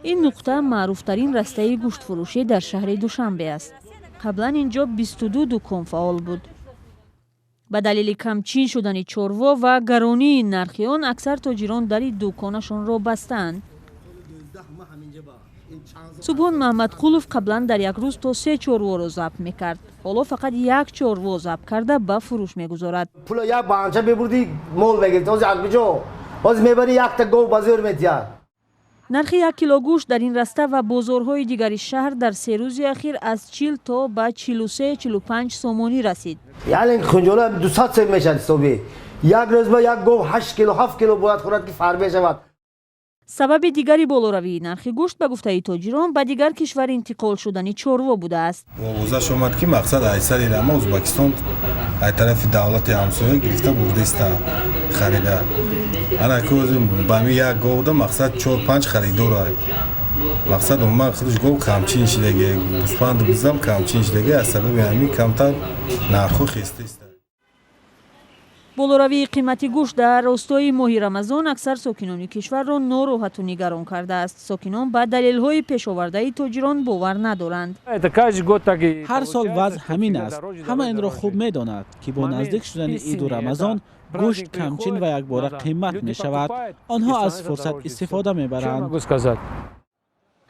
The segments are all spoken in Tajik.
Ин нуқта маъруфтарин растаи гӯштфурӯшӣ дар шаҳри Душанбе аст. Қаблан ин ҷо 22 дукон фаъол буд. Ба далели камчин шудани чорво ва гаронии нархи он, аксар тоҷирон дари дуконашонро бастаанд. Субҳон Маҳмадқулов қаблан дар як рӯз то се чорворо забҳ мекард. Ҳоло фақат як чорво забҳ карда, ба фурӯш мегузорад. Пула як банча мебурдӣ, мол мегирифт. Ҳозир аз куҷо? Ҳозир мебарӣ, якта гов ба зӯр метиҳад. Нархи як кило гӯшт дар ин раста ва бозорҳои дигари шаҳр дар 3 рӯзи ахир аз 40 то ба 43-45 сомонӣ расид. Яъне хунҷола 200 сом мешавад. Ҳисоби як рӯз ба як гов 8 кило, 7 кило бояд хӯрад, ки фарбе шавад. Сабаби дигари болоравии нархи гӯшт, ба гуфтаи тоҷирон, ба дигар кишвар интиқол шудани чорво будааст. Овозаш омад, ки мақсад айсари рама Ӯзбекистон, ай тарафи давлати ҳамсоя гирифта бурдиста, харида. Ана ки ба ми як говда мақсад чор панҷ харидор. Мақсад, умуман худаш гов камчин шидаги, гӯспанду бизам камчин шидаги. Аз сабаби ҳамин камтар нархҳо хестаиста. Болоравии қимати гӯшт дар ростои моҳи Рамазон аксар сокинони кишварро нороҳату нигарон кардааст. Сокинон ба далелҳои пешовардаи тоҷирон бовар надоранд. Ҳар сол вазъ ҳамин аст. Ҳама инро хуб медонад, ки бо наздик шудани иду Рамазон гӯшт камчин ва якбора қимат мешавад. Онҳо аз фурсат истифода мебаранд.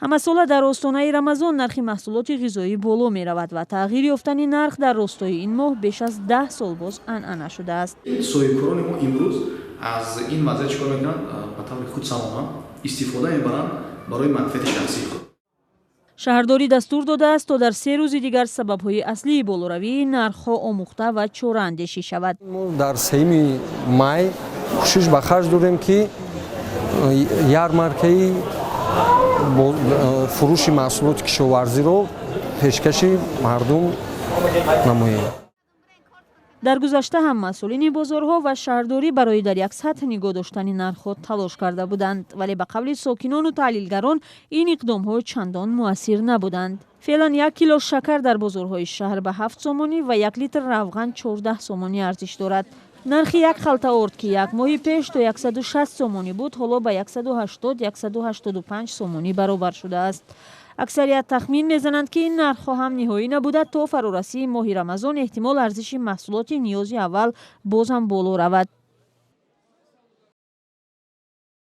Ҳамасола дар остонаи Рамазон нархи маҳсулоти ғизоӣ боло меравад ва тағйир ёфтани нарх дар ростои ин моҳ беш аз 10 сол боз анъана шудааст. Соҳибкорони мо имрӯз аз ин вазъият чӣ кор мекунанд? Ба таври худсамона истифода мебаранд барои манфиати шахсии худ. Шаҳрдорӣ дастур додааст, то дар 3 рӯзи дигар сабабҳои аслии болоравии нархҳо омӯхта ва чораандешӣ шавад. Мо дар 3-юми май кӯшиш ба харҷ дорем, ки ярмаркаи фурӯши маҳсулоти кишоварзиро пешкаши мардум намоем. Дар гузашта ҳам масъулини бозорҳо ва шаҳрдорӣ барои дар як сатҳ нигоҳ доштани нархҳо талош карда буданд, вале, ба қавли сокинону таҳлилгарон, ин иқдомҳо чандон муассир набуданд. Феълан 1 кило шакар дар бозорҳои шаҳр ба 7 сомонӣ ва 1 литр равған 14 сомонӣ арзиш дорад. Нархи як халта орд, ки як моҳи пеш то 160 сомонӣ буд, ҳоло ба 180, 185 сомонӣ баробар шудааст. Аксарият тахмин мезананд, ки ин нархҳо ҳам ниҳоӣ набуда, то фарорасии моҳи Рамазон эҳтимол арзиши маҳсулоти ниёзи аввал боз ҳам боло равад.